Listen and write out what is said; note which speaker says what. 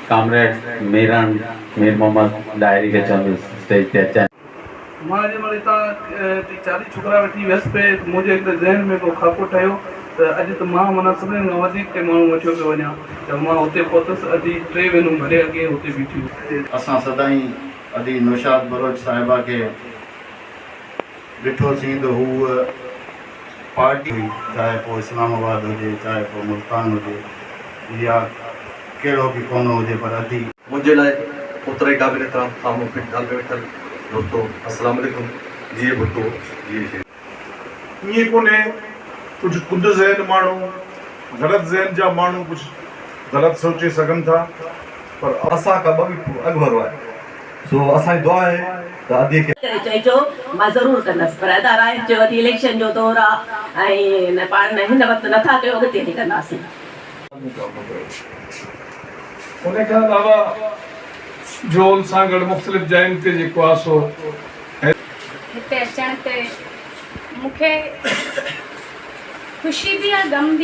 Speaker 1: Comrade Miran Mir Muhammad Dahri کي چوندس stage تي اچن.
Speaker 2: مان جنهن مهل هتان ٽي چاليھ ڇوڪرا وٺي ويس پئي ته منهنجي هڪڙي ذهن ۾ ڪو خاڪو ٺهيو ته اڄ ته مان معنيٰ سڀني کان وڌيڪ ڪي ماڻهو وٺيو پيو وڃان ته مان اتي پهتس ادي ٽي وينون ڀري اڳي اتي بيٺي هئي.
Speaker 3: اسان سدائين ادي نوشاد بلوچ صاحبه کي ڏٺوسين ته هوء پارٽي هئي، چاهي پوء اسلام آباد هجي، چاهي پوء ملتان هجي يا ڪهڙو به ڪونو هجي پر ادي.
Speaker 4: منهنجي لاء اوترا ئي قابل احترام سامهون پنڊال ۾ ويٺل دوستو السلام عليڪم جيئي ڀٽو جيئي شهيد.
Speaker 5: ائين ڪونهي ڪجهه ڪند ذهن ماڻهو غلط ذهن جا ماڻهو ڪجهه غلط سوچي سگهن ٿا پر.
Speaker 4: اسان کان ٻه وکون اڳڀرو آهي سو اسان جي دعا آهي ته ادي کي.
Speaker 6: ڪري چئجو مان ضرور ڪندس پر ادا راهب چيو ادي اليڪشن جو دور آ ۽ پاڻ هن وقت نٿا ڪيو اڳتي هلي ڪنداسين.
Speaker 7: ان کان علاوه جهول سانگهڙ مختلف جاين تي جيڪو آ سو.
Speaker 8: هتي اچڻ تي مون کي خوشي به آ غم به.